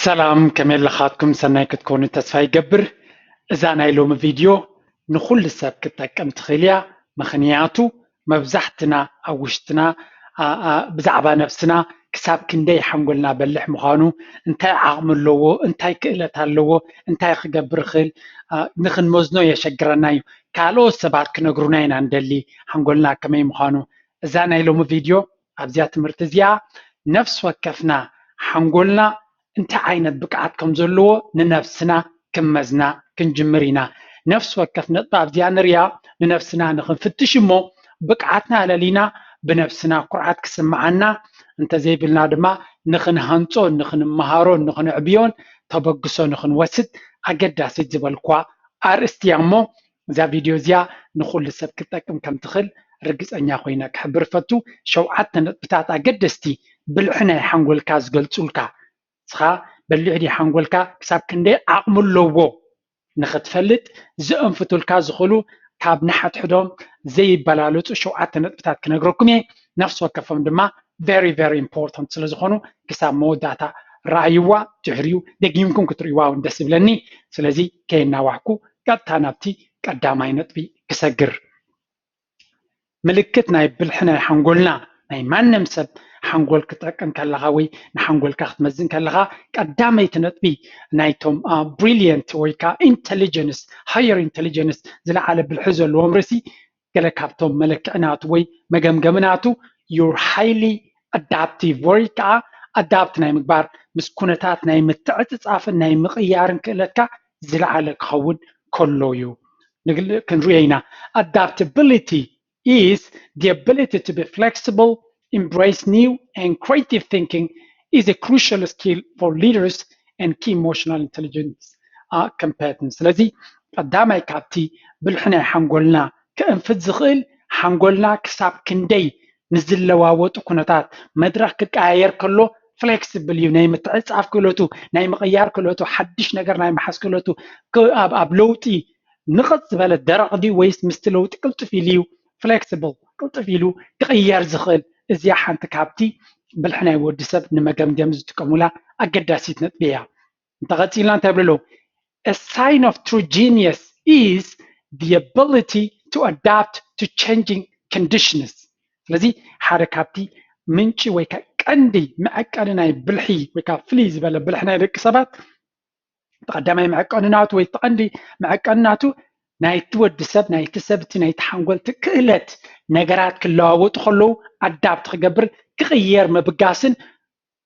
ሰላም፣ ከመይ ኣለኻትኩም? ሰናይ ክትኮኑ ተስፋ ይገብር። እዛ ናይ ሎሚ ቪድዮ ንኹሉ ሰብ ክትጠቅም ትኽእል እያ። ምኽንያቱ መብዛሕትና ኣብ ውሽጥና፣ ኣ፣ ኣ፣ ብዛዕባ ነብስና ክሳብ ክንደይ ሓንጎልና በልሕ ምዃኑ፣ እንታይ ዓቕሚ ኣለዎ፣ እንታይ ክእለት ኣለዎ፣ እንታይ ክገብር ይኽእል፣ ኣ፣ ንኽንመዝኖ የሸግረና እዩ። ካልኦት ሰባት ክነግሩና ኢና እንደሊ ሓንጎልና ከመይ ምዃኑ። እዛ ናይ ሎሚ ቪድዮ ኣብዚኣ ትምህርቲ እዚኣ ነፍሲ ወከፍና ሓንጎልና እንታይ ዓይነት ብቅዓት ከም ዘለዎ ንነብስና ክንመዝና ክንጅምር ኢና። ነፍሲ ወከፍ ነጥቢ ኣብዚኣ ንሪኣ ንነብስና ንኽንፍትሽ እሞ ብቅዓትና ኣለሊና ብነብስና ኩርዓት ክስምዓና እንተዘይብልና ድማ ንኽንሃንጾን ንኽንመሃሮን ንኽንዕብዮን ተበግሶ ንኽንወስድ ኣገዳሲት ዝበልኳ ኣርእስቲ እያ። እሞ እዛ ቪድዮ እዚኣ ንኹሉ ሰብ ክትጠቅም ከም ትኽእል ርግጸኛ ኮይነ ክሕብር እፈቱ። ሸውዓተ ነጥብታት ኣገደስቲ ብልሒ ናይ ሓንጎልካ ዝገልጹልካ፣ ንስኻ በሊሕ ድዩ ሓንጎልካ፣ ክሳብ ክንደይ ዓቕሚ ኣለዎ ንኽትፈልጥ ዘእንፍቱልካ ዝኽእሉ ካብ ንሓድሕዶም ዘይበላለጹ ሸውዓተ ነጥብታት ክነግረኩም እየ። ነፍሲ ወከፎም ድማ very very important ስለ ዝኾኑ ክሳብ መወዳእታ ረኣይዋ፣ ድሕሪኡ ደጊምኩም ክትርእይዋ እውን ደስ ይብለኒ። ስለዚ ከየናዋሕኩ ቀጥታ ናብቲ ቀዳማይ ነጥቢ ክሰግር። ምልክት ናይ ብልሒ ናይ ሓንጎልና፣ ናይ ማንም ሰብ ሓንጎል ክትጠቅም ከለኻ ወይ ንሓንጎልካ ክትመዝን ከለኻ ቀዳመይቲ ነጥቢ ናይቶም ብሪሊየንት ወይ ከዓ ኢንቴሊጀንስ፣ ሃየር ኢንቴሊጀንስ፣ ዝለዓለ ብልሒ ዘለዎም ርእሲ፣ ገለ ካብቶም መለክዕናቱ ወይ መገምገምናቱ you're highly adaptive ወይ ከዓ ኣዳፕት ናይ ምግባር ምስ ኩነታት ናይ ምትዕፅፃፍን ናይ ምቕያርን ክእለትካ ዝለዓለ ክኸውን ከሎ እዩ። ንግል- ክንሪኦ ኢና። Adaptability is the ability to be flexible, embrace new and creative thinking is a crucial skill for leaders and key emotional intelligence uh, competence. ስለዚ ቀዳማይ ካብቲ ብልሒ ናይ ሓንጎልና ከእንፍት ዝኽእል ሓንጎልና ክሳብ ክንደይ ንዝለዋወጡ ኩነታት መድረኽ ክቀያየር ከሎ ፍሌክስብል እዩ። ናይ ምትዕፃፍ ክእለቱ፣ ናይ ምቕያር ክእለቱ፣ ሓድሽ ነገር ናይ ምሓዝ ክእለቱ፣ ክ- ኣብ ኣብ ለውጢ ንቐፅ ዝበለ ደረቕ ድዩ ወይስ ምስቲ ለውጢ ቅልጥፍ ኢሉ እዩ ፍሌክስብል ቅልጥፍ ኢሉ ክቕየር ዝኽእል? እዚኣ ሓንቲ ካብቲ ብልሒ ናይ ወዲ ሰብ ንመገምገሚ ዝጥቀሙላ ኣገዳሲት ነጥቢ እያ። እንተቐፂልና እንታይ ይብሉ ኣለዉ? A sign of true genius is the ability to adapt to changing conditions። ስለዚ ሓደ ካብቲ ምንጪ ወይ ከዓ ቀንዲ መዐቀኒ ናይ ብልሒ ወይ ከዓ ፍልይ ዝበለ ብልሒ ናይ ደቂ ሰባት እቲ ቀዳማይ መዐቀኒ ናቱ ወይ እቲ ቀንዲ መዐቀኒ ናቱ ናይቲ ወዲ ሰብ ናይቲ ሰብ እቲ ናይቲ ሓንጎልቲ ክእለት ነገራት ክለዋወጡ ከለዉ ኣዳፕት ክገብር ክቕየር ምብጋስን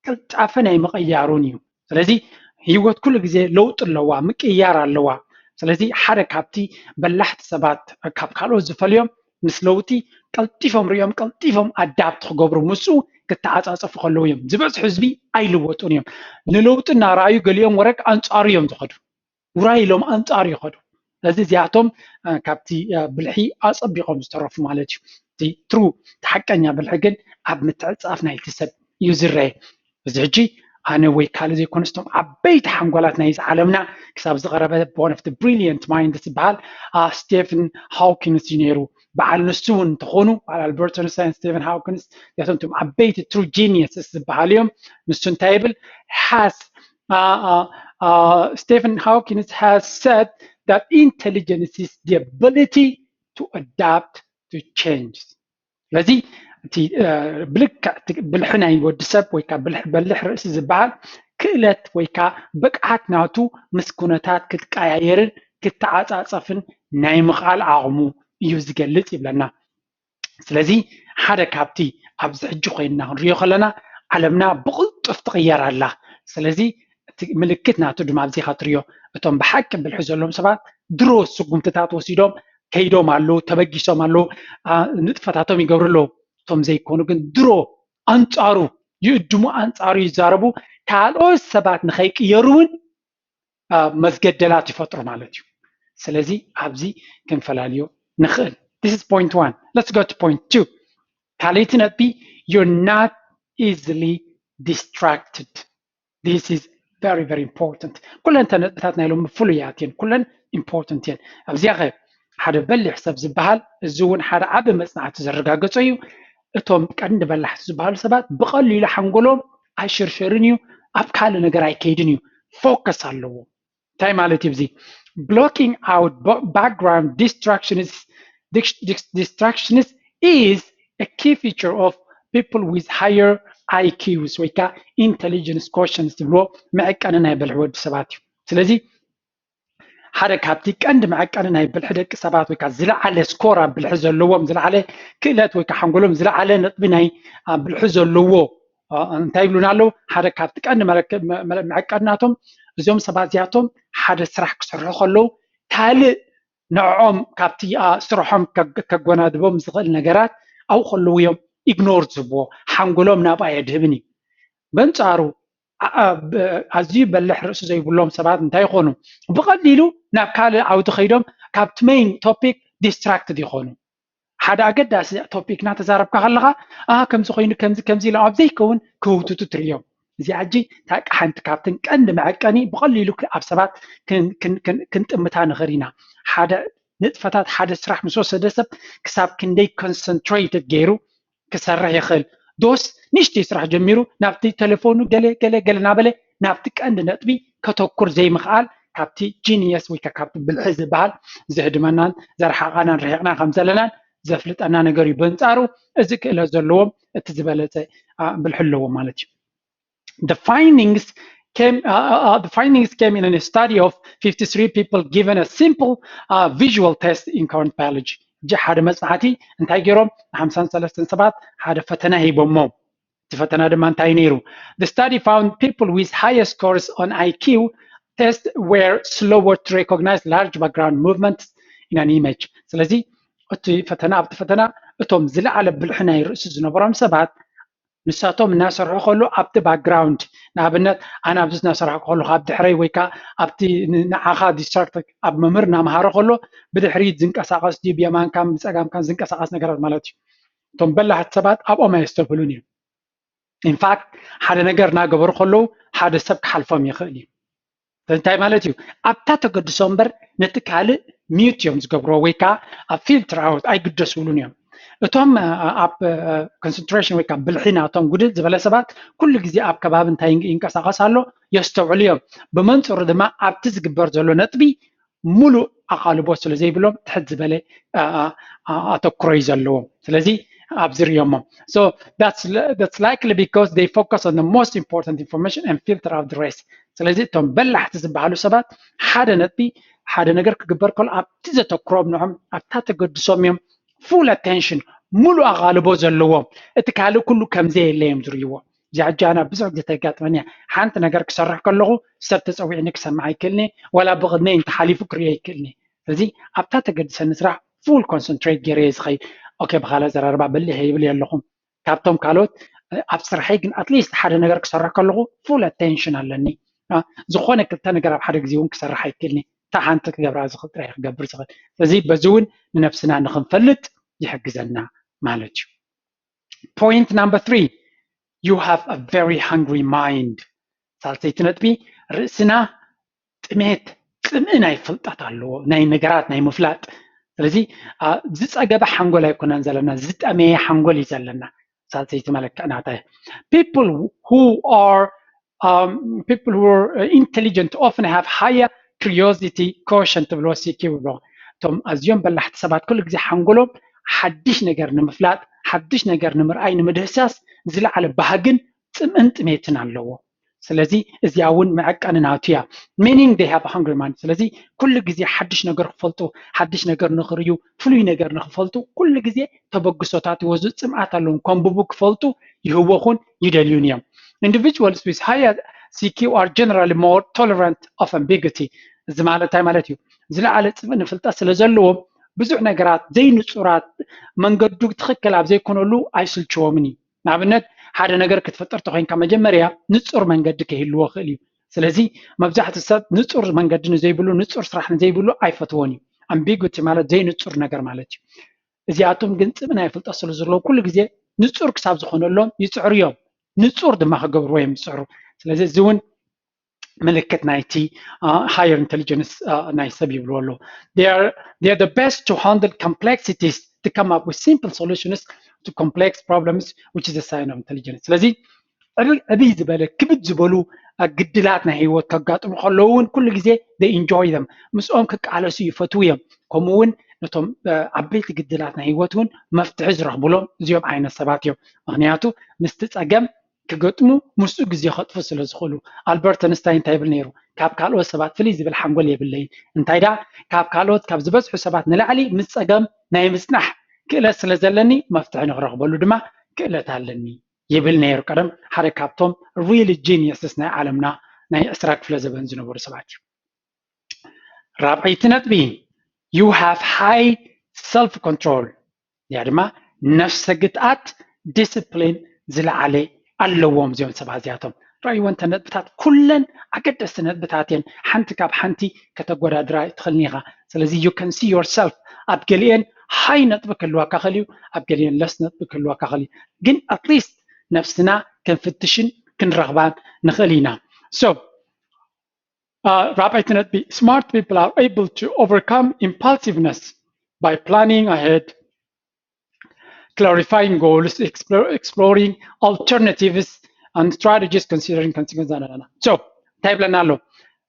ቅልጣፈ ናይ ምቕያሩን እዩ። ስለዚ ህይወት ኩሉ ግዜ ለውጢ ኣለዋ፣ ምቅያር ኣለዋ። ስለዚ ሓደ ካብቲ በላሕቲ ሰባት ካብ ካልኦት ዝፈልዮም ምስ ለውጢ ቀልጢፎም ሪኦም ቀልጢፎም ኣዳፕት ክገብሩ ምስኡ ክተዓፃፀፉ ከለዉ እዮም። ዝበዝሑ ህዝቢ ኣይልወጡን እዮም። ንለውጢ እናረኣዩ ገሊኦም ወረግ ኣንፃሩ እዮም ዝኸዱ። ውራይ ኢሎም ኣንፃሩ ይኸዱ። ስለዚ እዚኣቶም እ፣ ካብቲ እ፣ ብልሒ ኣፀቢቖም ዝተረፉ ማለት እዩ። እቲ ትሩ እቲ ሓቀኛ ብልሒ ግን ኣብ ምትዕፃፍ ናይቲ ሰብ እዩ ዝረአ። እዚ ሕጂ ኣነ ወይ ካልእ ዘይኮነስ እቶም ዓበይቲ ሓንጎላት ናይዚ ዓለምና ክሳብ ዝቐረበ one of the brilliant minds ዝበሃል አ፣ ስቴፈን ሃውኪንስ እዩ ነይሩ። በዓል ንሱ እውን እንተኾኑ በዓል ኣልበርት ኣንስታይን ስቴፈን ሃውኪንስ እዚኣቶም እቶም ዓበይቲ ትሩ ጂኒየስስ ዝበሃል እዮም። ንሱ እንታይ ይብል? Has uh, uh, uh, Stephen Hawkins has said that intelligence is the ability to adapt to change. ስለዚ እቲ እ፣ ብልክዕ እቲ ብልሒ ናይ ወዲ ሰብ ወይ ከዓ ብልሒ በልሕ ርእሲ ዝበሃል ክእለት ወይ ከዓ ብቅዓት ናቱ ምስ ኩነታት ክትቀያየርን ክተዓፃፀፍን ናይ ምኽኣል ዓቕሙ እዩ ዝገልፅ ይብለና። ስለዚ ሓደ ካብቲ ኣብዚ ሕጂ ኮይንና ክንሪኦ ከለና ዓለምና ብቕልጡፍ ትቕየር ኣላ። ስለዚ እቲ ምልክት ናቱ ድማ ኣብዚኻ ትሪኦ። እቶም ብሓቂ ብልሒ ዘለዎም ሰባት ድሮ ስጉምትታት ወሲዶም ከይዶም ኣለዉ፣ ተበጊሶም ኣለዉ፣ ኣ፣ ንጥፈታቶም ይገብሩ ኣለዉ። እቶም ዘይኮኑ ግን ድሮ ኣንጻሩ ይእድሙ፣ ኣንጻሩ ይዛረቡ። ካልኦት ሰባት ንኸይቅየሩ እውን ኣ፣ መስገደላት ይፈጥሩ ማለት እዩ። ስለዚ ኣብዚ ክንፈላልዮ ንኽእል። This is point one. Let's go to point two. ካልኣይቲ ነጥቢ you're not easily distracted. This is very very important. ኩለን እተን ነጥብታት ናይ ሎሚ ፍሉያት እየን፣ ኩለን ኢምፖርተንት እየን። ኣብዚኣ ኸ ሓደ በሊሕ ሰብ ዝበሃል፣ እዚ እውን ሓደ ዓቢ መጽናዕቲ ዘረጋገጾ እዩ። እቶም ቀንዲ በላሕቲ ዝበሃሉ ሰባት ብቐሊሉ ሓንጎሎም ኣይሽርሸርን እዩ፣ ኣብ ካልእ ነገር ኣይከይድን እዩ። ፎከስ ኣለዎ። እንታይ ማለት እዩ እዚ? Blocking out background distractions, distractions is a key feature of people with higher I Qs ወይ ከዓ intelligence quotients ዝብልዎ መዐቀኒ ናይ ብልሒ ወዲ ሰባት እዩ። ስለዚ ሓደ ካብቲ ቀንዲ መዐቀኒ ናይ ብልሒ ደቂ ሰባት ወይ ከዓ ዝለዓለ ስኮር ኣብ ብልሒ ዘለዎም፣ ዝለዓለ ክእለት ወይ ከዓ ሓንጎሎም ዝለዓለ ነጥቢ ናይ ብልሒ ዘለዎ እንታይ ይብሉና ኣለዉ? ሓደ ካብቲ ቀንዲ መዐቀኒ ናቶም እዞም ሰባት እዚኣቶም ሓደ ስራሕ ክሰርሑ ከለዉ ካልእ ንዕኦም ካብቲ ስርሖም ከጎናድቦም ዝኽእል ነገራት ኣብኡ ከለዉ እዮም ኢግኖር ዝህብዎ። ሓንጎሎም ናብኣ የድህብን እዩ። በንጻሩ ኣዝዩ በልሕ ርእሲ ዘይብሎም ሰባት እንታይ ይኾኑ? ብቐሊሉ ናብ ካልእ ዓውዲ ከይዶም ካብቲ ሜይን ቶፒክ ዲስትራክትድ ይኾኑ። ሓደ ኣገዳሲ ቶፒክ እናተዛረብካ ከለኻ ከምዚ ኮይኑ ከምዚ ከምዚ ኢሎም ኣብ ዘይከውን ክህውትቱ ትርእዮም። እዚኣ ሕጂ ታቂ ሓንቲ ካብትን ቀንዲ መዐቀኒ ብቐሊሉ ኣብ ሰባት ክንጥምታ ንኽእል ኢና። ሓደ ንጥፈታት ሓደ ስራሕ ምስ ወሰደ ሰብ ክሳብ ክንደይ ኮንሰንትሬትድ ገይሩ ክሰርሕ ይኽእል ዶስ ንእሽተይ ስራሕ ጀሚሩ ናብቲ ቴሌፎኑ ገለ ገለ ገለ እናበለ ናብቲ ቀንዲ ነጥቢ ከተኩር ዘይምኽኣል ካብቲ ጂኒየስ ወይ ካብቲ ብልሒ ዝበሃል ዘህድመናን ዘርሓቓናን ርሒቕና ከም ዘለናን ዘፍልጠና ነገር እዩ። በንጻሩ እዚ ክእለት ዘለዎም እቲ ዝበለጸ ብልሒ ኣለዎም ማለት እዩ። The findings came, uh, uh, the findings came in a study of fifty-three people given a simple uh, visual test in current biology. እጂ ሓደ መጽናዕቲ እንታይ ገይሮም ንሓምሳን ሰለስተን ሰባት ሓደ ፈተና ሂቦሞም። እቲ ፈተና ድማ እንታይ ነይሩ? The study found people with higher scores on I Q test were slower to recognize large background movements in an image. ስለዚ እቲ ፈተና ኣብቲ ፈተና እቶም ዝለዓለ ብልሒ ናይ ርእሲ ዝነበሮም ሰባት ንሳቶም እናሰርሑ ከሎ ኣብቲ ባክግራውንድ ንኣብነት ኣነ ኣብዚ እናሰርሑ ከለኹ ኣብ ድሕረይ ወይ ከዓ ኣብቲ ንዓኻ ዲስትራክት ኣብ መምህር እናምሃረ ከሎ ብድሕሪት ዝንቀሳቐስ ድዩ ብየማንካን ብፀጋምካን ዝንቀሳቐስ ነገራት ማለት እዩ። እቶም በላሕቲ ሰባት ኣብኦም ኣየስተብህሉን እዮም። ኢንፋክት ሓደ ነገር እናገበሩ ከለዉ ሓደ ሰብ ክሓልፎም ይኽእል እዩ። እንታይ ማለት እዩ? ኣብታ ተገድሶ እምበር ነቲ ካልእ ሚዩት እዮም ዝገብርዎ ወይ ከዓ ኣብ ፊልትር ኣውት ኣይግደስብሉን እዮም። እቶም ኣብ ኮንሰንትሬሽን ወይ ከዓ ብልሒ ናቶም ጉድል ዝበለ ሰባት ኩሉ ግዜ ኣብ ከባቢ እንታይ ይንቀሳቐስ ኣሎ የስተውዕሉ እዮም። ብመንፅሩ ድማ ኣብቲ ዝግበር ዘሎ ነጥቢ ሙሉእ ኣቓልቦ ስለ ዘይብሎም ትሕት ዝበለ ኣተኩሮ እዩ ዘለዎም። ስለዚ ኣብዚ ርእዮሞ። So that's likely because they focus on the most important information and filter out the rest. ስለዚ እቶም በላሕቲ ዝበሃሉ ሰባት ሓደ ነጥቢ ሓደ ነገር ክግበር ከሎ ኣብቲ ዘተኩሮም ንዖም ኣብታ ተገድሶም እዮም ፉል ኣቴንሽን ሙሉእ ኣቓልቦ ዘለዎም። እቲ ካልእ ኩሉ ከምዘየለ እዮም ዝርእይዎ። እዚኣ ሕጂ ኣና ብዙሕ ግዜ ተጋጥመኒ እያ። ሓንቲ ነገር ክሰርሕ ከለኹ ሰብ ተፀዊዕኒ ክሰምዕ ኣይክእልኒ ዋላ ብቕድመይ እንተሓሊፉ ክርእዮ ኣይክእልኒ። ስለዚ ኣብታ ተገድሰኒ ስራሕ ፉል ኮንሰንትሬት ገይረ እየ ዝኸይድ። ኦኬ ብኻልእ ኣዘራርባ በሊሕ ይብል ኣለኹም። ካብቶም ካልኦት ኣብ ስርሐይ ግን ኣትሊስት ሓደ ነገር ክሰርሕ ከለኹ ፉል ኣቴንሽን ኣለኒ። ዝኾነ ክልተ ነገር ኣብ ሓደ ግዜ እውን ክሰርሕ ኣይክእልኒ። እታ ሓንቲ ክገብራ ዝኽእል ጥራይ ክገብር ዝኽእል። ስለዚ በዚ እውን ንነብስና ንክንፈልጥ ይሕግዘና ማለት እዩ። Point number three, you have a very hungry mind. ሳልሰይቲ ነጥቢ ርእስና ጥሜት ፅምኢ ናይ ፍልጠት ኣለዎ ናይ ነገራት ናይ ምፍላጥ። ስለዚ ዝፀገበ ሓንጎል ኣይኮነን ዘለና ዝጠመየ ሓንጎል እዩ ዘለና። ሳልሰይቲ መለክዕ ናታ people who are um, people who are intelligent often have higher curiosity quotient ብሎ ሲኪ ብሎ እቶም ኣዝዮም በላሕቲ ሰባት ኩሉ ግዜ ሓንጎሎም ሓድሽ ነገር ንምፍላጥ ሓድሽ ነገር ንምርኣይ ንምድህሳስ ዝለዓለ ባህግን ፅምእን ጥሜትን ኣለዎ። ስለዚ እዚኣ እውን መዐቀኒ ናቱ እያ። Meaning they have a hungry mind። ስለዚ ኩሉ ግዜ ሓድሽ ነገር ክፈልጡ ሓድሽ ነገር ንኽርእዩ ፍሉይ ነገር ንኽፈልጡ ኩሉ ግዜ ተበግሶታት ይወዙ ፅምኣት ኣለዎም ከንብቡ ክፈልጡ ይህወኹን ይደልዩን እዮም። Individuals with higher C Q are generally more tolerant of ambiguity። እዚ ማለት እንታይ ማለት እዩ? ዝለዓለ ፅምእ ንፍልጠት ስለ ዘለዎም ብዙሕ ነገራት ዘይንፁራት መንገዱ ትኽክል ኣብ ዘይኮነሉ ኣይስልችዎምን እዩ። ንኣብነት ሓደ ነገር ክትፍጥር ተኮይንካ መጀመርያ ንፁር መንገዲ ክህልዎ ክእል እዩ። ስለዚ መብዛሕትኡ ሰብ ንፁር መንገዲ ንዘይብሉ ንፁር ስራሕ ንዘይብሉ ኣይፈትዎን እዩ። ኣምቢጉቲ ማለት ዘይንፁር ነገር ማለት እዩ። እዚኣቶም ግን ፅምእ ናይ ፍልጠት ስለ ዘለዎ ኩሉ ግዜ ንፁር ክሳብ ዝኾነሎም ይፅዕሩ እዮም። ንፁር ድማ ክገብርዎ እዮም ዝፅዕሩ። ስለዚ እዚ እውን ምልክት ናይቲ higher intelligence ናይ ሰብ ይብልዎ ኣለዉ። They are the best to handle complexities to come up with simple solutions to complex problems which is a sign of intelligence። ስለዚ ዕብይ ዝበለ ክብድ ዝበሉ ግድላት ናይ ህይወት ከጋጥሙ ከለዉ እውን ኩሉ ግዜ they enjoy them፣ ምስኦም ክቃለሱ ይፈትዉ እዮም። ከምኡ እውን ነቶም ዓበይቲ ግድላት ናይ ህይወት እውን መፍትሒ ዝረኽብሎም እዚኦም ዓይነት ሰባት እዮም። ምክንያቱ ምስቲ ፀገም ክገጥሙ ምስኡ ግዜ ከጥፉ ስለ ዝኽእሉ። ኣልበርት ኣንስታይን እንታይ ይብል ነይሩ? ካብ ካልኦት ሰባት ፍልይ ዝብል ሓንጎል የብለይን፣ እንታይ ደኣ ካብ ካልኦት ካብ ዝበዝሑ ሰባት ንላዕሊ ምስ ፀገም ናይ ምፅናሕ ክእለት ስለ ዘለኒ መፍትሒ ንክረኽበሉ ድማ ክእለት ኣለኒ ይብል ነይሩ። ቀደም ሓደ ካብቶም really geniuses ናይ ዓለምና ናይ ዕስራ ክፍለ ዘበን ዝነበሩ ሰባት እዩ። ራብዐይቲ ነጥቢ you have high self control፣ ያ ድማ ነፍሰ ግትኣት ዲስፕሊን ዝለዓለ ኣለዎም እዚኦም ሰባት እዚኣቶም። ረኣይዎ እንተ ነጥብታት ኩለን ኣገደስቲ ነጥብታት እየን። ሓንቲ ካብ ሓንቲ ከተጎዳድራ ትኽእልኒ ኢኻ። ስለዚ you can see yourself፣ ኣብ ገሊኤን ሃይ ነጥቢ ክህልዋካ ክእል እዩ፣ ኣብ ገሊኤን ለስ ነጥቢ ክህልዋካ ክእል እዩ። ግን ኣትሊስት ነፍስና ክንፍትሽን ክንረኽባን ንኽእል ኢና። So ራብዐይቲ ነጥቢ smart people are able to overcome impulsiveness by planning ahead, clarifying goals, exploring alternatives and strategies, considering consequences ኣለና። So እንታይ ይብለና ኣሎ?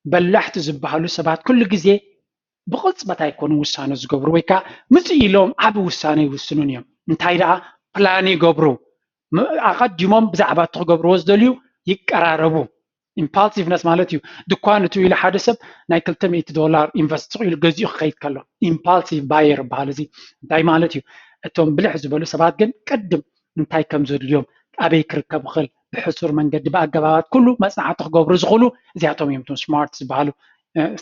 በላሕቲ ዝበሃሉ ሰባት ኩሉ ግዜ ብቕፅበት ኣይኮኑ ውሳነ ዝገብሩ ወይ ከዓ ምፅእ ኢሎም ዓብ ውሳነ ይውስኑን እዮም። እንታይ ደኣ ፕላን ይገብሩ። ኣቐዲሞም ብዛዕባ እቲ ክገብርዎ ዝደልዩ ይቀራረቡ። ኢምፓልሲቭነስ ማለት እዩ። ድኳን እትው ኢሉ ሓደ ሰብ ናይ ክልተ ሚእቲ ዶላር ኢንቨስት ኢሉ ገዚኡ ክኸይድ ከሎ ኢምፓልሲቭ ባየር ይበሃል። እዚ እንታይ ማለት እዩ? እቶም ብልሕ ዝበሉ ሰባት ግን ቅድም እንታይ ከም ዘድልዮም፣ ኣበይ ክርከብ ይኽእል፣ ብሕሱር መንገዲ ብኣገባባት ኩሉ መፅናዕቲ ክገብሩ ዝኽእሉ እዚኣቶም እዮም እቶም ስማርት ዝበሃሉ።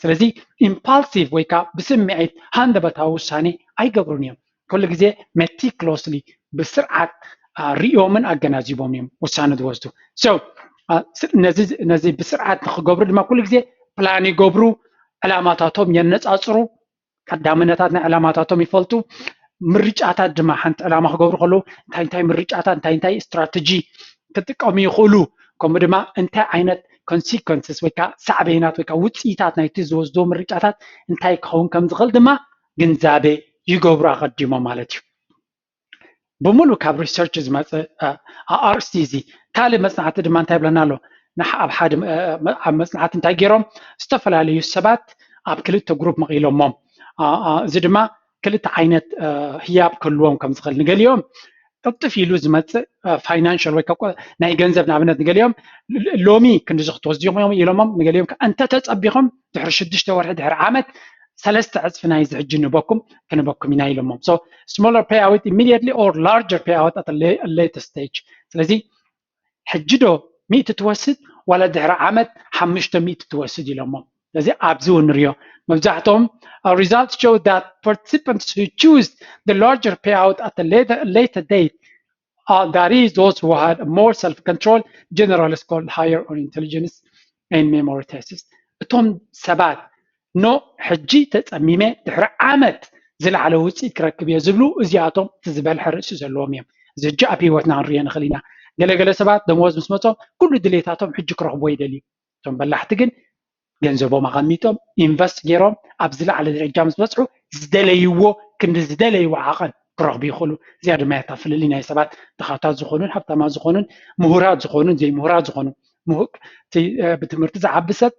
ስለዚ ኢምፓልሲቭ ወይ ከዓ ብስምዒት ሃንደበታዊ ውሳኔ ኣይገብሩን እዮም። ኩሉ ግዜ ሜቲክሎስሊ ብስርዓት ሪኦምን ኣገናዚቦም እዮም ውሳነ ዝወስዱ። ነዚ ብስርዓት ንክገብሩ ድማ ኩሉ ግዜ ፕላን ይገብሩ፣ ዕላማታቶም የነፃፅሩ፣ ቀዳምነታት ናይ ዕላማታቶም ይፈልጡ። ምርጫታት ድማ ሓንቲ ዕላማ ክገብሩ ከለዉ እንታይ እንታይ ምርጫታት እንታይ እንታይ ስትራተጂ ክጥቀሙ ይኽእሉ፣ ከምኡ ድማ እንታይ ዓይነት ኮንሲኮንስስ ወይ ከዓ ሳዕቤናት ወይ ከዓ ውፅኢታት ናይቲ ዝወስድዎ ምርጫታት እንታይ ክኸውን ከም ዝኽእል ድማ ግንዛቤ ይገብሩ ኣቐዲሞም ማለት እዩ። ብምሉእ ካብ ሪሰርች ዝመፀ ኣርእስቲ እዚ። ካልእ መፅናዕቲ ድማ እንታይ ይብለና ኣሎ? ኣብ ሓደ ኣብ መፅናዕቲ እንታይ ገይሮም? ዝተፈላለዩ ሰባት ኣብ ክልተ ግሩፕ መቒሎሞም። እዚ ድማ ክልተ ዓይነት ህያብ ክህልዎም ከም ዝኽእል፣ ንገሊኦም ቅልጥፍ ኢሉ ዝመፅእ ፋይናንሽል ወይ ናይ ገንዘብ፣ ንኣብነት ንገሊኦም ሎሚ ክንድዚ ክትወስዱ ኢኹም ኢሎሞም፣ ንገሊኦም እንተተፀቢኹም ድሕሪ ሽዱሽተ ወርሒ ድሕሪ ዓመት ሰለስተ ዕፅፊ ናይዚ ሕጂ ንበኩም ክንበኩም ኢና ኢሎሞም። So smaller payout immediately or larger payout at a later stage። ስለዚ ሕጂ ዶ ሚእቲ ትወስድ ዋላ ድሕሪ ዓመት ሓሙሽተ ሚእቲ ትወስድ ኢሎሞም። ስለዚ ኣብዚ እውን ንሪኦ መብዛሕትኦም results show that participants who choose the larger payout at a later, later date uh, that is those who had more self-control generally scored higher on intelligence and memory tests። እቶም ሰባት ኖ ሕጂ ተፀሚመ ድሕሪ ዓመት ዝለዓለ ውፅኢት ክረክብ እየ ዝብሉ እዚኣቶም እቲ ዝበልሐ ርእሲ ዘለዎም እዮም። እዚ ሕጂ ኣብ ህይወትና ክንሪኦ ንኽእል ኢና። ገለገለ ሰባት ደመወዝ ምስ መፆም ኩሉ ድሌታቶም ሕጂ ክረኽብዎ ይደልዩ። እቶም በላሕቲ ግን ገንዘቦም ኣቐሚጦም ኢንቨስት ገይሮም ኣብ ዝለዓለ ደረጃ ምስ በፅሑ ዝደለይዎ ክንዲ ዝደለይዎ ዓቐን ክረኽቡ ይኽእሉ። እዚኣ ድማ እያ እታ ፍልልይ ናይ ሰባት ድኻታት ዝኾኑን ሃብታማት ዝኾኑን ምሁራት ዝኾኑን ዘይምሁራት ዝኾኑን። ምሁር እቲ ብትምህርቲ ዝዓቢ ሰብ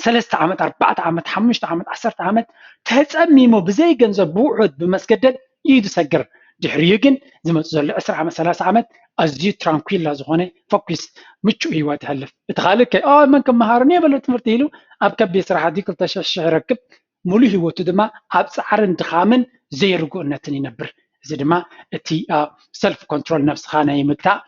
ሰለስተ ዓመት ኣርባዕተ ዓመት ሓሙሽተ ዓመት ዓሰርተ ዓመት ተፀሚሙ ብዘይ ገንዘብ ብውሑድ ብመስገደል እዩ ዝሰግር። ድሕሪኡ ግን ዝመፁ ዘሎ ዕስራ ዓመት ሰላሳ ዓመት ኣዝዩ ትራንኩላ ዝኾነ ፎኪስ ምቹእ ህይወት ይሕልፍ። እቲ ካልእ ከ መን ክመሃርኒ የበለ ትምህርቲ ኢሉ ኣብ ከቢድ ስራሕ ኣትዩ ክልተ ሽሕ ሽሕ ይረክብ። ሙሉእ ህይወቱ ድማ ኣብ ፃዕርን ድኻምን ዘይርጉእነትን ይነብር። እዚ ድማ እቲ ሰልፍ ኮንትሮል ነብስኻ ናይ ምግታእ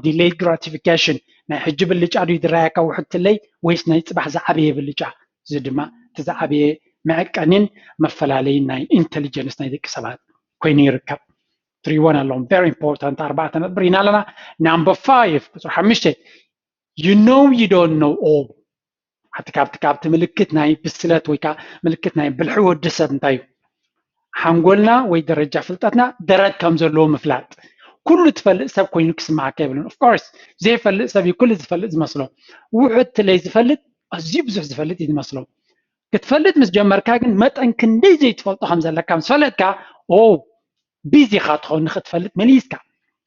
ዲሌይድ ግራቲፊኬሽን፣ ናይ ሕጂ ብልጫ ድዩ ዝረኣየካ ውሕድትለይ ወይስ ናይ ፅባሕ ዝዓበየ ብልጫ? እዚ ድማ እቲ ዝዓበየ መዐቀኒን መፈላለይን ናይ ኢንቴሊጀንስ ናይ ደቂ ሰባት ኮይኑ ይርከብ። ትሪእዎን ኣለኹም very important ኣርባዕተ ነጥቢ ኢና ኣለና። ናምበር ፋይቭ ቁፅሪ ሓሙሽተ you know you don't know all። ሓንቲ ካብቲ ካብቲ ምልክት ናይ ብስለት ወይ ከዓ ምልክት ናይ ብልሒ ወዲ ሰብ እንታይ እዩ? ሓንጎልና ወይ ደረጃ ፍልጠትና ደረት ከም ዘለዎ ምፍላጥ። ኩሉ ትፈልጥ ሰብ ኮይኑ ክስማዓካ የብሉን። Of course ዘይፈልጥ ሰብ እዩ ኩሉ ዝፈልጥ ዝመስሎ። ውሑድ ትለይ ዝፈልጥ ኣዝዩ ብዙሕ ዝፈልጥ እዩ ዝመስሎ። ክትፈልጥ ምስ ጀመርካ ግን መጠን ክንደይ ዘይትፈልጦ ከም ዘለካ ምስ ፈለጥካ ኦ ቢዚ ኢኻ ትኸውን ንክትፈልጥ መሊስካ።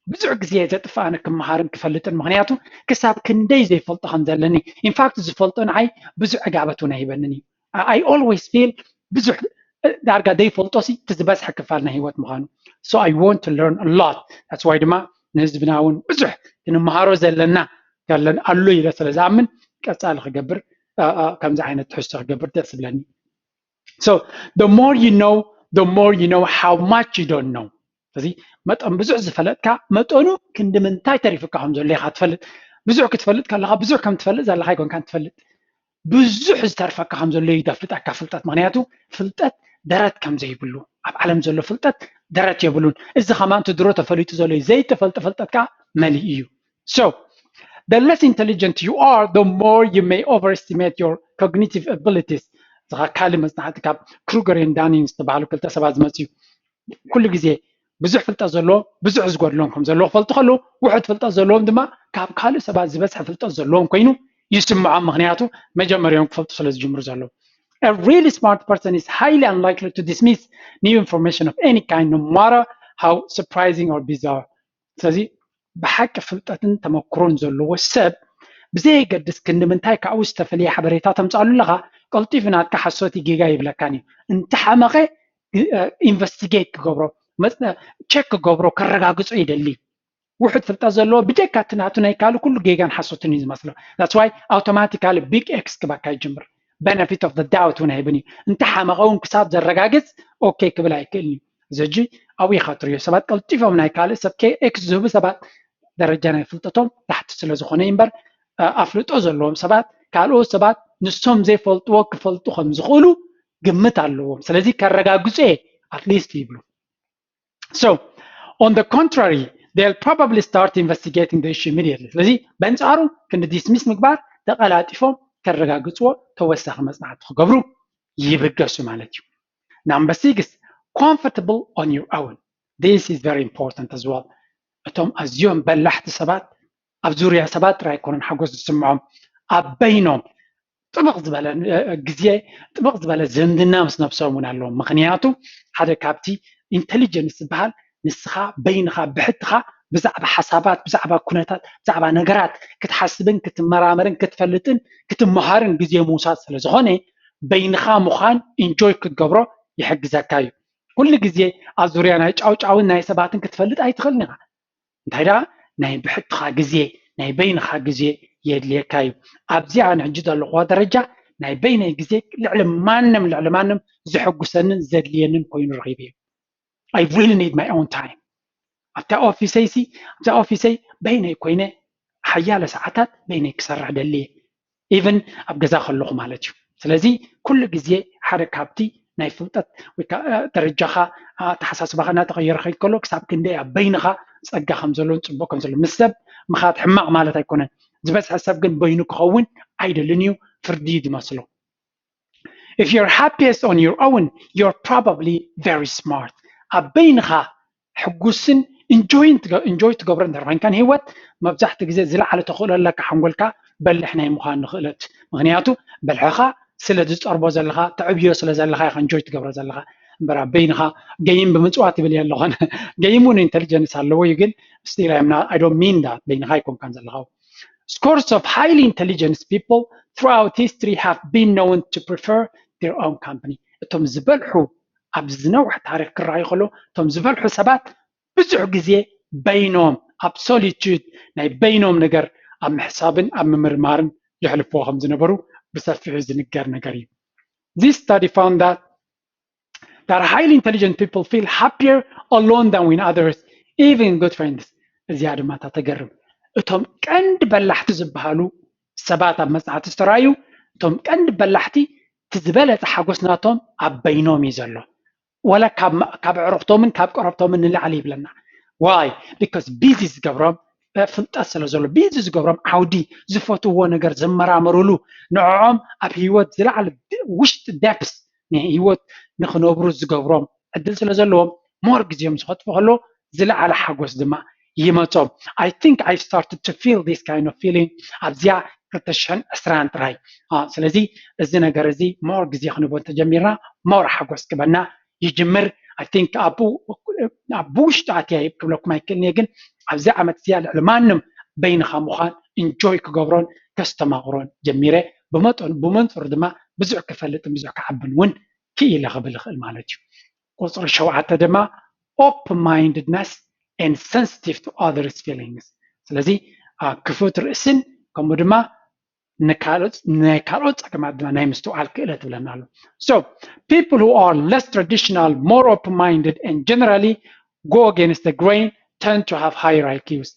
ብዙሕ ግዜ ዘጥፍኣኒ ክመሃርን ክፈልጥን፣ ምክንያቱ ክሳብ ክንደይ ዘይፈልጦ ከም ዘለኒ። ኢንፋክት ዝፈልጦ ንዓይ ብዙሕ ዕጋበት እውን ኣይህበንን እዩ። I always feel ብዙሕ ዳርጋ ዘይፈልጦ ሲ እቲ ዝበዝሐ ክፋል ናይ ህይወት ምዃኑ። So I want to learn a lot. That's why ድማ ንህዝብና እውን ብዙሕ ክንመሃሮ ዘለና ኣሎ ኢለ ስለ ዝኣምን ቀፃሊ ክገብር ከምዚ ዓይነት ትሕዝቶ ክገብር ደስ ዝብለኒ። So the more you know, the more you know how much you don't know. ስለዚ መጠን ብዙሕ ዝፈለጥካ መጠኑ ክንዲ ምንታይ ተሪፉካ ከም ዘሎ ኢኻ ትፈልጥ። ብዙሕ ክትፈልጥ ከለኻ ብዙሕ ከም ትፈልጥ ዘለኻ ኣይኮንካን ትፈልጥ። ብዙሕ ዝተርፈካ ከም ዘሎ እዩ ዘፍልጠካ ፍልጠት። ምክንያቱ ፍልጠት ደረት ከም ዘይብሉ፣ ኣብ ዓለም ዘሎ ፍልጠት ደረት የብሉን። እዚ ከማን እቲ ድሮ ተፈሊጡ ዘሎ እዩ። ዘይተፈልጠ ፍልጠት ከዓ መሊእ እዩ። So the less intelligent you are, the more you may overestimate your cognitive abilities. እዚ ከዓ ካልእ መፅናዕቲ ካብ Kruger and Dunning ዝተባሃሉ ክልተ ሰባት ዝመፅእ እዩ። ኩሉ ግዜ ብዙሕ ፍልጠት ዘለዎም ብዙሕ ዝጎድሎም ከም ዘለዎ ክፈልጡ ከለዉ፣ ውሑድ ፍልጠት ዘለዎም ድማ ካብ ካልእ ሰባት ዝበዝሐ ፍልጠት ዘለዎም ኮይኑ ይስምዖም። ምክንያቱ መጀመርዮም ክፈልጡ ስለ ዝጅምሩ ዘለዉ። A really smart person is highly unlikely to dismiss new information of any kind, no matter how surprising or bizarre. ስለዚ ብሓቂ ፍልጠትን ተመክሮን ዘለዎ ሰብ ብዘየገድስ ክንዲ ምንታይ ካብኡ ዝተፈለየ ሓበሬታ ተምፅኣሉ ኣለኻ፣ ቀልጢፉ ናትካ ሓሶት ጌጋ ይብለካን እዩ። እንተሓመቐ ኢንቨስቲጌት ክገብሮ፣ ቸክ ክገብሮ፣ ከረጋግጾ ይደሊ። ውሑድ ፍልጠት ዘለዎ ብጀካ እቲ ናቱ ናይ ካልእ ኩሉ ጌጋን ሓሶትን እዩ ዝመስሎ። That's why automatically big X ክበካ ይጅምር። Benefit of the doubt እውን ኣይብን እዩ። እንተሓመቐ እውን ክሳብ ዘረጋግፅ ኦኬ ክብል ኣይክእልን እዩ። እዚ ሕጂ ኣብኡ ኢኻ ትሪኦ። ሰባት ቀልጢፎም ናይ ካልእ ሰብ ኤክስ ዝህቡ ሰባት ደረጃ ናይ ፍልጠቶም ታሕቲ ስለ ዝኾነ እዩ እምበር፣ ኣፍልጦ ዘለዎም ሰባት ካልኦት ሰባት ንሶም ዘይፈልጥዎ ክፈልጡ ከም ዝኽእሉ ግምት ኣለዎም። ስለዚ ከረጋግጹ እየ ኣትሊስት ይብሉ። So on the contrary, they'll probably start investigating the issue immediately. ስለዚ በንጻሩ ክንዲ ዲስሚስ ምግባር ተቐላጢፎም ከረጋግጽዎ ተወሳኺ መጽናዕቲ ክገብሩ ይብገሱ ማለት እዩ። Number six, comfortable on your own. This is very important as well. እቶም ኣዝዮም በላሕቲ ሰባት ኣብ ዙርያ ሰባት ጥራይ ኣይኮኑን ሓጎስ ዝስምዖም፣ ኣብ በይኖም ጥብቕ ዝበለ ግዜ፣ ጥብቕ ዝበለ ዝምድና ምስ ነብሶም እውን ኣለዎም። ምክንያቱ ሓደ ካብቲ ኢንቴሊጀንስ ዝበሃል ንስኻ በይንኻ ብሕትኻ ብዛዕባ ሓሳባት፣ ብዛዕባ ኩነታት፣ ብዛዕባ ነገራት ክትሓስብን ክትመራመርን ክትፈልጥን ክትመሃርን ግዜ ምውሳድ ስለ ዝኾነ በይንኻ ምዃን ኢንጆይ ክትገብሮ ይሕግዘካ እዩ። ኩሉ ግዜ ኣብ ዙርያ ናይ ጫውጫውን ናይ ሰባትን ክትፈልጥ ኣይትኽእልን ኢኻ። እንታይ ደኣ ናይ ብሕትኻ ግዜ፣ ናይ በይንኻ ግዜ የድልየካ እዩ። ኣብዚ ኣነ ሕጂ ዘለኹዋ ደረጃ ናይ በይነይ ግዜ ልዕሊ ማንም ልዕሊ ማንም ዘሐጉሰንን ዘድልየንን ኮይኑ ረኺበዮ። I really need my own time። ኣብታ ኦፊሰይ ሲ ኣብዛ ኦፊሰይ በይነይ ኮይነ ሓያለ ሰዓታት በይነይ ክሰርሕ ደልየ። ኢቨን ኣብ ገዛ ከለኹ ማለት እዩ። ስለዚ ኩሉ ግዜ ሓደ ካብቲ ናይ ፍልጠት ወይ ከዓ ደረጃኻ ኣተሓሳስባኻ እናተቐየረ ከይድ ከሎ ክሳብ ክንደይ ኣብ በይንኻ ፀጋ ከም ዘሎን ፅቡቅ ከም ዘሎ ምስ ሰብ ምኻድ ሕማቕ ማለት ኣይኮነን። ዝበዝሐ ሰብ ግን በይኑ ክኸውን ኣይደልን እዩ፣ ፍርዲ እዩ ዝመስሎ። If you're happiest on your own, you're probably very smart. ኣብ በይንኻ ሕጉስን ኢንጆይ ትገብሮ እንድሕር ኮይንካ ንህይወት መብዛሕትኡ ግዜ ዝለዓለ ተኽእሎ ኣለካ ሓንጎልካ በሊሕ ናይ ምዃን ንኽእለት። ምክንያቱ በልሕኻ ስለ ዝፀርቦ ዘለኻ ተዕብዮ ስለ ዘለኻ ኢኻ ኢንጆይ ትገብሮ ዘለኻ እምበር ኣብ በይንኻ ገይም ብምፅዋት ይብል እየ ኣለኾነ ገይም እውን ኢንቴሊጀንስ ኣለዎ እዩ ግን still I don't mean that በይንኻ ኣይኮንካን ዘለኻ። Scores of highly intelligent people throughout history have been known to prefer their own company. እቶም ዝበልሑ ኣብ ዝነውሕ ታሪክ ክረኣዩ ከሎ እቶም ዝበልሑ ሰባት ብዙሕ ግዜ በይኖም ኣብ ሶሊቱድ ናይ በይኖም ነገር ኣብ ምሕሳብን ኣብ ምምርማርን የሕልፍዎ ከም ዝነበሩ ብሰፊሑ ዝንገር ነገር እዩ። This study found that that highly intelligent people feel happier alone than with others, even good friends. እዚኣ ድማ እታ ተገርም። እቶም ቀንዲ በላሕቲ ዝበሃሉ ሰባት ኣብ መፅናዕቲ ዝተረኣዩ እቶም ቀንዲ በላሕቲ እቲ ዝበለፀ ሓጎስ ናቶም ኣብ በይኖም እዩ ዘሎ። ወላ ካብ ኣዕሩኽቶምን ካብ ቀረብቶምን ንላዕሊ ይብለና። Why? Because ቢዚ ዝገብሮም ፍልጠት ስለ ዘሎ ቢዚ ዝገብሮም ዓውዲ ዝፈትውዎ ነገር ዝመራመሩሉ ንዕኦም ኣብ ህይወት ዝለዓለ ውሽጢ ደፕስ ንህይወት ንክነብሩ ዝገብሮም ዕድል ስለ ዘለዎም ሞር ግዜኦም ዝኸጥፉ ከለዉ ዝለዓለ ሓጎስ ድማ ይመጾም። I think I started to feel this kind of feeling ኣብዚኣ ክልተ ሽሕን ዕስራን ጥራይ። ስለዚ እዚ ነገር እዚ ሞር ግዜ ክንቦ እንተጀሚርና ሞር ሓጎስ ክበና ይጅምር። I think ኣብ ብውሽጢ ኣትያ ክብለኩም ኣይክእልን እየ ግን ኣብዚ ዓመት እዚኣ ልዕሊ ማንም በይንኻ ምዃን ኢንጆይ ክገብሮን ከስተማቕሮን ጀሚረ። ብመጠኑ ብመንፅሩ ድማ ብዙሕ ክፈልጥን ብዙሕ ክዓብን እውን ክኢለ ክብል ይኽእል ማለት እዩ። ቁፅሪ ሸውዓተ ድማ open mindedness and sensitive to others feelings። ስለዚ ክፉት ርእስን ከምኡ ድማ ናይ ካልኦት ጸገማት ድማ ናይ ምስትውዓል ክእለት ይብለና ኣሎ። So people who are less traditional, more open minded and generally go against the grain tend to have higher I Qs።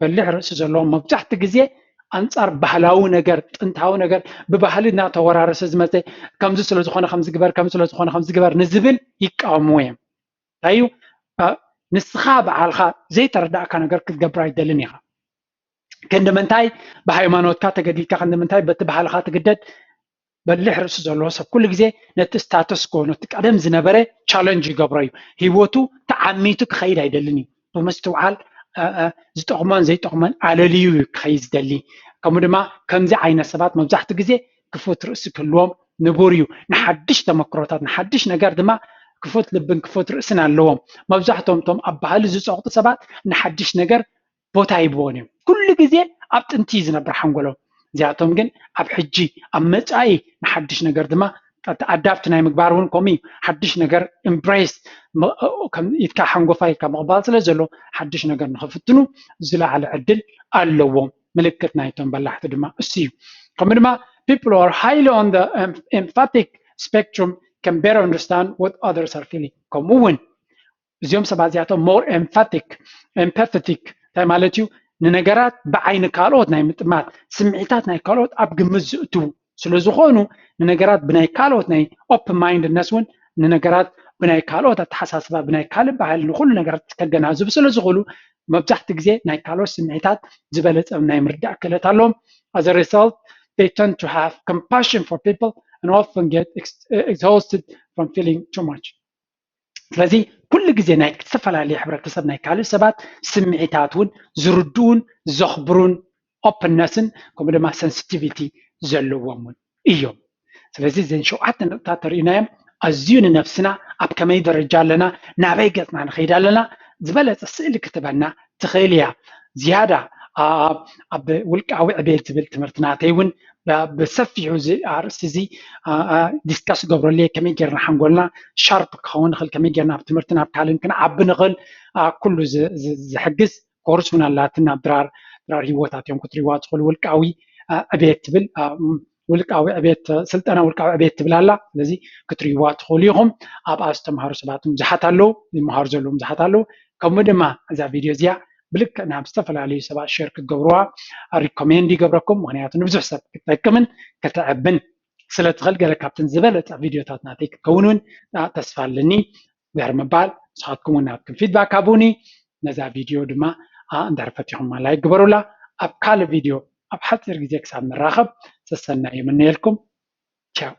በሊሕ ርእሲ ዘለዎም መብዛሕትኡ ግዜ ኣንጻር ባህላዊ ነገር፣ ጥንታዊ ነገር፣ ብባህሊ እናተወራረሰ ዝመፀ፣ ከምዚ ስለዝኾነ ከምዚ ግበር፣ ከምዚ ስለዝኾነ ከምዚ ግበር ንዝብል ይቃወምዎ እዮም። እንታይ እዩ? ንስኻ በዓልኻ ዘይተረዳእካ ነገር ክትገብር ኣይደልን ኢኻ። ክንዲ ምንታይ ብሃይማኖትካ ተገዲድካ፣ ክንዲ ምንታይ በቲ ባህልኻ ትግደድ? በሊሕ ርእሲ ዘለዎ ሰብ ኩሉ ግዜ ነቲ ስታተስኮ፣ ነቲ ቀደም ዝነበረ ቻለንጅ ይገብሮ እዩ። ህይወቱ ተዓሚቱ ክኸይድ ኣይደልን እዩ። ብምስትውዓል ዝጠቕሞን ዘይጠቕሞን ኣለልዩ እዩ ክኸይድ ዝደሊ። ከምኡ ድማ ከምዚ ዓይነት ሰባት መብዛሕትኡ ግዜ ክፉት ርእሲ ክህልዎም ንቡር እዩ። ንሓድሽ ተመክሮታት፣ ንሓድሽ ነገር ድማ ክፉት ልብን ክፉት ርእስን ኣለዎም። መብዛሕትኦም እቶም ኣብ ባህሊ ዝፀቕጡ ሰባት ንሓድሽ ነገር ቦታ ይብዎን እዮም። ኩሉ ግዜ ኣብ ጥንቲ እዩ ዝነብር ሓንጎሎም። እዚኣቶም ግን ኣብ ሕጂ፣ ኣብ መፃኢ ንሓድሽ ነገር ድማ ኣዳፕት ናይ ምግባር እውን ከምኡ እዩ። ሓድሽ ነገር ኢምብሬስ ኢትካ ሓንጎፋይ ኢልካ ምቕባል ስለ ዘሎ ሓድሽ ነገር ንኽፍትኑ ዝለዓለ ዕድል ኣለዎም። ምልክት ናይቶም በላሕቲ ድማ እሱ እዩ። ከምኡ ድማ people who are highly on the empathic spectrum can better understand what others are feeling። ከምኡ እውን እዚኦም ሰባት እዚኣቶም more empathic empathetic እንታይ ማለት እዩ? ንነገራት ብዓይኒ ካልኦት ናይ ምጥማት፣ ስምዒታት ናይ ካልኦት ኣብ ግምት ዝእትዉ ስለ ዝኾኑ፣ ንነገራት ብናይ ካልኦት ናይ open mindedness እውን ንነገራት ብናይ ካልኦት ኣተሓሳስባ፣ ብናይ ካልእ ባህሊ ንኹሉ ነገራት ከገናዝቡ ስለ ዝኽእሉ መብዛሕትኡ ግዜ ናይ ካልኦት ስምዒታት ዝበለፀ ናይ ምርዳእ ክእለት ኣለዎም። As a result, they tend to have compassion for people and often get exhausted from feeling too much. ስለዚ ኩሉ ግዜ ናይ ዝተፈላለዩ ሕብረተሰብ ናይ ካልእ ሰባት ስምዒታት እውን ዝርድኡን ዘኽብሩን ኦፕንነስን ከምኡ ድማ ሰንሲቲቪቲ ዘለዎም እውን እዮም። ስለዚ እዘን ሸውዓተ ነጥብታት ተርእዩናዮም ኣዝዩ ንነብስና ኣብ ከመይ ደረጃ ኣለና፣ ናበይ ገፅና ንኸይድ ኣለና ዝበለፀ ስእሊ ክትበና ትኽእል እያ። ዝያዳ ኣብ ውልቃዊ ዕቤት ዝብል ትምህርቲ ናተይ እውን ብሰፊሑ እዚ ኣርእስቲ እዚ ዲስካስ ገብረሉ እየ። ከመይ ጌርና ሓንጎልና ሻርፕ ክኸውን ንኽእል፣ ከመይ ጌርና ኣብ ትምህርቲ ናብ ካልእን ክንዓቢ ንኽእል ኩሉ ዝሕግዝ ኮርስ እውን ኣላትን ኣብ ድራር ድራር ህይወታት እዮም ክትሪዋ ትኽእሉ። ውልቃዊ ዕቤት ትብል ውልቃዊ ዕቤት ስልጠና ውልቃዊ ዕቤት ትብል ኣላ። ስለዚ ክትሪዋ ትኽእሉ ኢኹም። ኣብኣ ዝተምሃሩ ሰባት ብዙሓት ኣለዉ፣ ይመሃሩ ዘለዉ ብዙሓት ኣለዉ። ከምኡ ድማ እዛ ቪድዮ እዚኣ ብልክዕ ናብ ዝተፈላለዩ ሰባት ሸር ክትገብርዋ ሪኮሜንድ ይገብረኩም። ምክንያቱ ንብዙሕ ሰብ ክትጠቅምን ክትዕብን ስለ ትኽእል ገለ ካብተን ዝበለፀ ቪድዮታት ናተይ ክትከውን እውን ተስፋ ኣለኒ። ድሕሪ ምባል ንስኻትኩም እውን ናትኩም ፊድባክ ሃቡኒ። ነዛ ቪድዮ ድማ እንድሕር ፈቲኹማ ላይክ ግበሩላ። ኣብ ካልእ ቪድዮ ኣብ ሓፂር ግዜ ክሳብ ንራኸብ ሰሰናዩ ይምነየልኩም። ቻው።